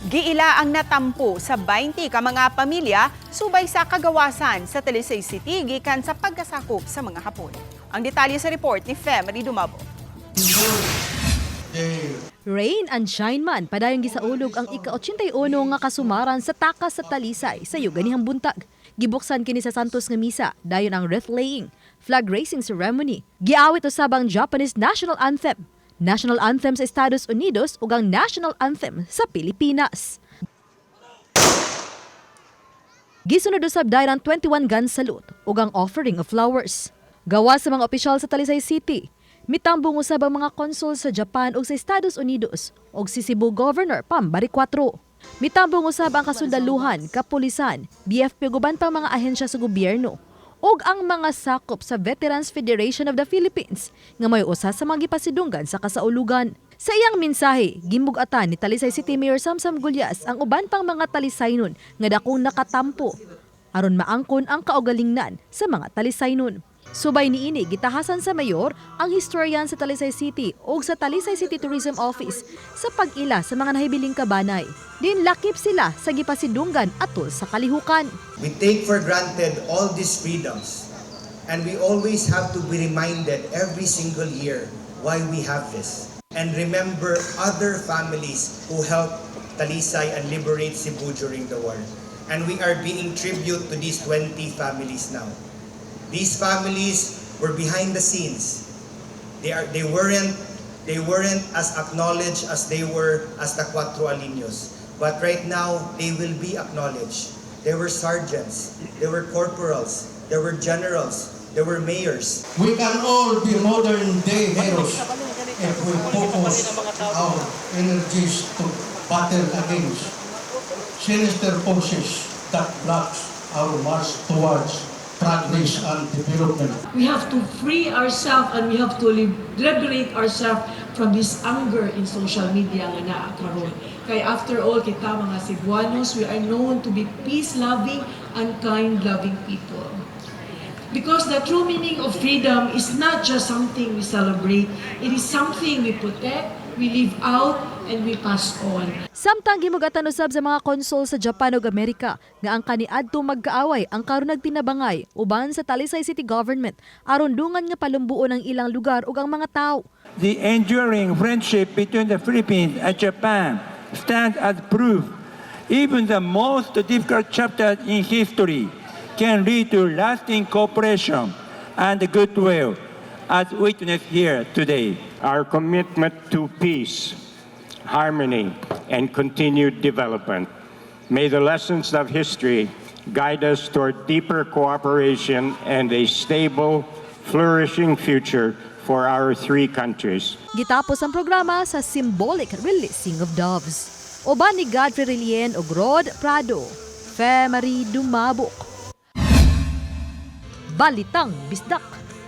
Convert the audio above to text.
Giila ang natampo sa 20 ka mga pamilya subay sa kagawasan sa Talisay City gikan sa pagkasakop sa mga Hapon. Ang detalye sa report ni Femery Dumabo. Rain and shine man, padayon gisaulog ang ika-81 nga kasumaran sa takas sa Talisay sa yuganihang buntag. Gibuksan kini sa Santos nga misa, dayon ang wreath laying, flag raising ceremony. Giawit usab ang Japanese National Anthem, National Anthem sa Estados Unidos ug ang National Anthem sa Pilipinas. Gisunod usab dayon ang 21 gun salute ug ang offering of flowers. Gawa sa mga opisyal sa Talisay City, mitambong usab ang mga konsul sa Japan ug sa Estados Unidos ug si Cebu Governor Pam Baricuatro. Mitambong usab ang kasundaluhan, kapulisan, BFP ug uban pang mga ahensya sa gobyerno ug ang mga sakop sa Veterans Federation of the Philippines nga may usa sa mga gipasidunggan sa kasaulugan. Sa iyang mensahe, gimbug-atan ni Talisay City Mayor Samsam Gullas ang uban pang mga Talisaynon nga dakong nakatampo aron maangkon ang kaugalingnan sa mga Talisaynon. Subay niini, gitahasan sa mayor ang historian sa Talisay City o sa Talisay City Tourism Office sa pag-ila sa mga nahibiling kabanay. Din lakip sila sa gipasidunggan atol sa kalihukan. We take for granted all these freedoms, and we always have to be reminded every single year why we have this. And remember other families who helped Talisay and liberate Cebu during the war. And we are being tribute to these 20 families now. These families were behind the scenes. They weren't as acknowledged as they were as the Cuatro Aliños. But right now, they will be acknowledged. There were sergeants, there were corporals, there were generals, there were mayors. We can all be modern day heroes if we focus our energies to battle against sinister forces that blocks our march towards progress and development. We have to free ourselves and we have to liberate ourselves from this anger in social media nga naa karon. Kay after all, kita mga Cebuanos, we are known to be peace-loving and kind-loving people. Because the true meaning of freedom is not just something we celebrate, it is something we protect, we live out, and we pass on. Samtang gimugatan usab sa mga konsul sa Japan ug Amerika nga ang kaniadto magkaaway ang karon nagtinabangay uban sa Talisay City Government aron dungan nga palumbuon ang ilang lugar ug ang mga tawo. The enduring friendship between the Philippines and Japan stands as proof even the most difficult chapters in history can lead to lasting cooperation and goodwill, as witnessed here today. Our commitment to peace, harmony, and continued development. May the lessons of history guide us toward deeper cooperation and a stable, flourishing future for our three countries. Gitapos ang programa sa symbolic releasing of doves. Uban ni Godfrey Relien ug Rod Prado. Fe Marie Dumabok. Balitang Bisdak.